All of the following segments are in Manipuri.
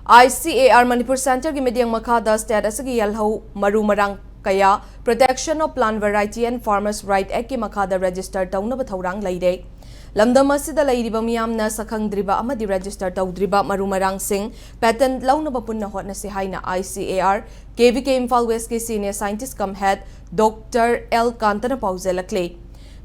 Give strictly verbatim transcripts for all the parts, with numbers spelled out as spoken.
I C A R Manipur Centreꯒꯤ ꯃꯤꯠꯌꯦꯡ ꯃꯈꯥꯗ state ꯑꯁꯤꯒꯤ ꯌꯦꯜꯍꯧ ꯃꯔꯨ ꯃꯔꯥꯡ ꯀꯌꯥ Protection of Plant Variety and Farmers Right Actꯀꯤ ꯃꯈꯥꯗ register ꯇꯧꯅꯕ ꯊꯧꯔꯥꯡ ꯂꯩꯔꯦ꯫ ꯂꯝꯗꯝ ꯑꯁꯤꯗ ꯂꯩꯔꯤꯕ ꯃꯤꯌꯥꯝꯅ ꯁꯛꯈꯪꯗ꯭ꯔꯤꯕ ꯑꯃꯗꯤ register ꯇꯧꯗ꯭ꯔꯤꯕ ꯃꯔꯨ ꯃꯔꯥꯡꯁꯤꯡ patent ꯂꯧꯅꯕ ꯄꯨꯟꯅ ꯍꯣꯠꯅꯁꯤ ꯍꯥꯏꯅ I C A R K V K Imphal Westꯀꯤ Senior Scientist cum Head Doctor L ꯀꯥꯟꯇꯅ ꯄꯥꯎꯖꯦꯜꯂꯛꯂꯤ꯫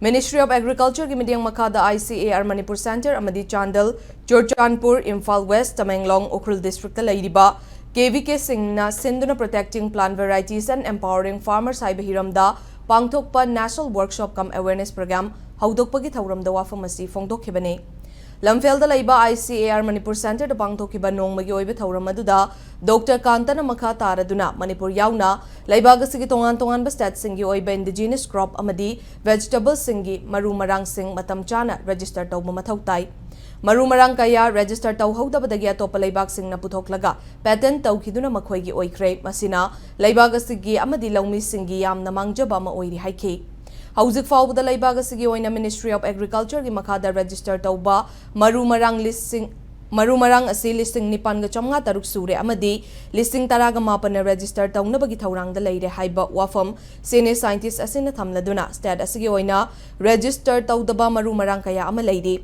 Ministry of Agricultureꯒꯤ ꯃꯤꯠꯌꯦꯡ ꯃꯈꯥꯗ I C A R Manipur Centre ꯑꯃꯗꯤ ꯆꯥꯟꯗꯦꯜ, ꯆꯨꯔꯆꯥꯟꯄꯨꯔ, ꯏꯝꯐꯥꯜ ꯋꯦꯁ, ꯇꯃꯦꯡꯂꯣꯡ, ꯎꯈ꯭ꯔꯨꯜ districtꯇ ꯂꯩꯔꯤꯕ K V Kꯁꯤꯡꯅ ꯁꯤꯟꯗꯨꯅ Protecting Plant Varieties and Empowering Farmers ꯍꯥꯏꯕ ꯍꯤꯔꯝꯗ ꯄꯥꯡꯊꯣꯛꯄ National Workshop cum Awareness Program ꯍꯧꯗꯣꯛꯄꯒꯤ ꯊꯧꯔꯝꯗ ꯋꯥꯐꯝ ꯑꯁꯤ ꯐꯣꯡꯗꯣꯛꯈꯤꯕꯅꯤ꯫ ꯂꯝꯐꯦꯜꯗ ꯂꯩꯕ I C A R Manipur Centreꯗ ꯄꯥꯡꯊꯣꯛꯈꯤꯕ ꯅꯣꯡꯃꯒꯤ ꯑꯣꯏꯕ ꯊꯧꯔꯝ ꯑꯗꯨꯗ Doctor ꯀꯥꯟꯇꯅ ꯃꯈꯥ ꯇꯥꯔꯗꯨꯅ ꯃꯅꯤꯄꯨꯔ ꯌꯥꯎꯅ ꯂꯩꯕꯥꯛ ꯑꯁꯤꯒꯤ ꯇꯣꯉꯥꯟ ꯇꯣꯉꯥꯟꯕ stateꯁꯤꯡꯒꯤ ꯑꯣꯏꯕ indigenous crop ꯑꯃꯗꯤ vegetableꯁꯤꯡꯒꯤ ꯃꯔꯨ ꯃꯔꯥꯡꯁꯤꯡ ꯃꯇꯝ ꯆꯥꯅ register ꯇꯧꯕ ꯃꯊꯧ ꯇꯥꯏ꯫ ꯃꯔꯨ ꯃꯔꯥꯡ ꯀꯌꯥ register ꯇꯧꯍꯧꯗꯕꯗꯒꯤ ꯑꯇꯣꯞꯄ ꯂꯩꯕꯥꯛꯁꯤꯡꯅ ꯄꯨꯊꯣꯛꯂꯒ patent ꯇꯧꯈꯤꯗꯨꯅ ꯃꯈꯣꯏꯒꯤ ꯑꯣꯏꯈ꯭ꯔꯦ꯫ ꯃꯁꯤꯅ ꯂꯩꯕꯥꯛ ꯑꯁꯤꯒꯤ ꯑꯃꯗꯤ ꯂꯧꯃꯤꯁꯤꯡꯒꯤ ꯌꯥꯝꯅ ꯃꯥꯡꯖꯕ ꯑꯃ ꯑꯣꯏꯔꯤ ꯍꯥꯏꯈꯤ꯫ ꯍꯧꯖꯤꯛ ꯐꯥꯎꯕꯗ ꯂꯩꯕꯥꯛ ꯑꯁꯤꯒꯤ ꯑꯣꯏꯅ Ministry of Agricultureꯒꯤ ꯃꯈꯥꯗ register ꯇꯧꯕ ꯃꯔꯨ ꯃꯔꯥꯡ ꯂꯤꯁꯤꯡ, ꯃꯔꯨ ꯃꯔꯥꯡ ꯑꯁꯤ ꯂꯤꯁꯤꯡ ꯅꯤꯄꯥꯟꯒ ꯆꯥꯝꯃꯉꯥ ꯇꯔꯨꯛ ꯁꯨꯔꯦ ꯑꯃꯗꯤ ꯂꯤꯁꯤꯡ ꯇꯔꯥꯒ ꯃꯥꯄꯟꯅ register ꯇꯧꯅꯕꯒꯤ ꯊꯧꯔꯥꯡꯗ ꯂꯩꯔꯦ ꯍꯥꯏꯕ ꯋꯥꯐꯝ Senior Scientist ꯑꯁꯤꯅ ꯊꯝꯂꯗꯨꯅ state ꯑꯁꯤꯒꯤ ꯑꯣꯏꯅ register ꯇꯧꯗꯕ ꯃꯔꯨ ꯃꯔꯥꯡ ꯀꯌꯥ ꯑꯃ ꯂꯩꯔꯤ꯫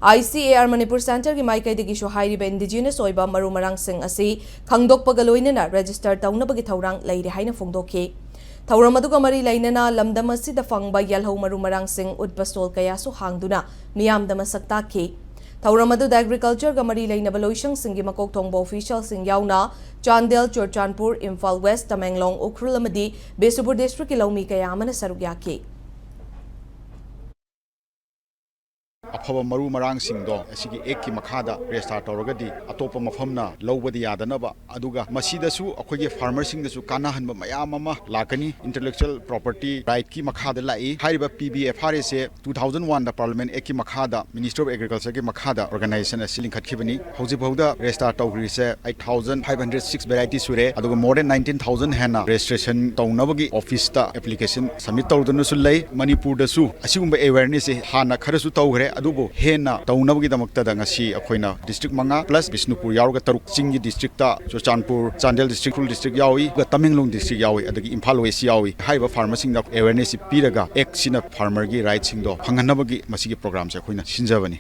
I C A R Manipur Centreꯒꯤ ꯃꯥꯏꯀꯩꯗꯒꯤꯁꯨ ꯍꯥꯏꯔꯤꯕ indigenous ꯑꯣꯏꯕ ꯃꯔꯨ ꯃꯔꯥꯡꯁꯤꯡ ꯑꯁꯤ ꯈꯪꯗꯣꯛꯄꯒ ꯂꯣꯏꯅꯅ register ꯇꯧꯅꯕꯒꯤ ꯊꯧꯔꯥꯡ ꯂꯩꯔꯦ ꯍꯥꯏꯅ ꯐꯣꯡꯗꯣꯛꯈꯤ꯫ ꯊꯧꯔꯝ ꯑꯗꯨꯒ ꯃꯔꯤ ꯂꯩꯅꯅ ꯂꯝꯗꯝ ꯑꯁꯤꯗ ꯐꯪꯕ ꯌꯦꯜꯍꯧ ꯃꯔꯨ ꯃꯔꯥꯡꯁꯤꯡ ꯎꯠꯄ stall ꯀꯌꯥꯁꯨ ꯍꯥꯡꯗꯨꯅ ꯃꯤꯌꯥꯝꯗ ꯃꯁꯛ ꯇꯥꯛꯈꯤ꯫ ꯊꯧꯔꯝ ꯑꯗꯨꯗ Agricultureꯒ ꯃꯔꯤ ꯂꯩꯅꯕ ꯂꯣꯏꯁꯪꯁꯤꯡꯒꯤ ꯃꯀꯣꯛ ꯊꯣꯡꯕ officialꯁꯤꯡ ꯌꯥꯎꯅ ꯆꯥꯟꯗꯦꯜ, ꯆꯨꯔꯆꯥꯟꯄꯨꯔ, ꯏꯝꯐꯥꯜ ꯋꯦꯁ, ꯇꯃꯦꯡꯂꯣꯡ, ꯎꯈ꯭ꯔꯨꯜ ꯑꯃꯗꯤ ꯕꯤꯁꯅꯨꯄꯨꯔ districtꯀꯤ ꯂꯧꯃꯤ ꯀꯌꯥ ꯑꯃꯅ ꯁꯔꯨꯛ ꯌꯥꯈꯤ꯫ ꯑꯐꯕ ꯃꯔꯨ ꯃꯔꯥꯡꯁꯤꯡꯗꯣ ꯑꯁꯤꯒꯤ actꯀꯤ ꯃꯈꯥꯗ register ꯇꯧꯔꯒꯗꯤ ꯑꯇꯣꯞꯄ ꯃꯐꯝꯅ ꯂꯧꯕꯗꯤ ꯌꯥꯗꯅꯕ, ꯑꯗꯨꯒ ꯃꯁꯤꯗꯁꯨ ꯑꯩꯈꯣꯏꯒꯤ farmerꯁꯤꯡꯗꯁꯨ ꯀꯥꯟꯅꯍꯟꯕ ꯃꯌꯥꯝ ꯑꯃ ꯂꯥꯛꯀꯅꯤ꯫ Intellectual Property Rightꯀꯤ ꯃꯈꯥꯗ ꯂꯥꯛꯏ꯫ ꯍꯥꯏꯔꯤꯕ P B F R Aꯁꯦ two thousand oneꯗ Parliament Actꯀꯤ ꯃꯈꯥꯗ Ministry of Agricultureꯒꯤ ꯃꯈꯥꯗ organization ꯑꯁꯤ ꯂꯤꯡꯈꯠꯈꯤꯕꯅꯤ꯫ ꯍꯧꯖꯤꯛꯐꯥꯎꯗ register ꯇꯧꯈ꯭ꯔꯤꯁꯦ eight thousand five hundred six variety ꯁꯨꯔꯦ, ꯑꯗꯨꯒ more than nineteen thousand ꯍꯦꯟꯅ registration ꯇꯧꯅꯕꯒꯤ officeꯇ application submit ꯇꯧꯗꯨꯅꯁꯨ ꯂꯩ꯫ ꯃꯅꯤꯄꯨꯔꯗꯁꯨ ꯑꯁꯤꯒꯨꯝꯕ awarenessꯁꯦ ꯍꯥꯟꯅ ꯈꯔꯁꯨ ꯇꯧꯈ꯭ꯔꯦ, ꯑꯗꯨꯕꯨ ꯍꯦꯟꯅ ꯇꯧꯅꯕꯒꯤꯗꯃꯛꯇꯗ ꯉꯁꯤ ꯑꯩꯈꯣꯏꯅ district ꯃꯉꯥ plus ꯕꯤꯁꯅꯨꯄꯨꯔ ꯌꯥꯎꯔꯒ ꯇꯔꯨꯛ, ꯆꯤꯡꯒꯤ districtꯇ ꯆꯨꯔꯆꯥꯟꯄꯨꯔ, ꯆꯥꯟꯗꯦꯜ district, ꯎꯈ꯭ꯔꯨꯜ district ꯌꯥꯎꯏ, ꯑꯗꯨꯒ ꯇꯃꯦꯡꯂꯣꯡ district ꯌꯥꯎꯏ, ꯑꯗꯒꯤ ꯏꯝꯐꯥꯜ West ꯌꯥꯎꯏ꯫ ꯍꯥꯏꯔꯤꯕ farmerꯁꯤꯡꯗ awarenessꯁꯤ ꯄꯤꯔꯒ Actꯁꯤꯅ farmerꯒꯤ rightꯁꯤꯡꯗꯣ ꯐꯪꯍꯟꯅꯕꯒꯤ ꯃꯁꯤꯒꯤ programꯁꯦ ꯑꯩꯈꯣꯏꯅ ꯁꯤꯟꯖꯕꯅꯤ꯫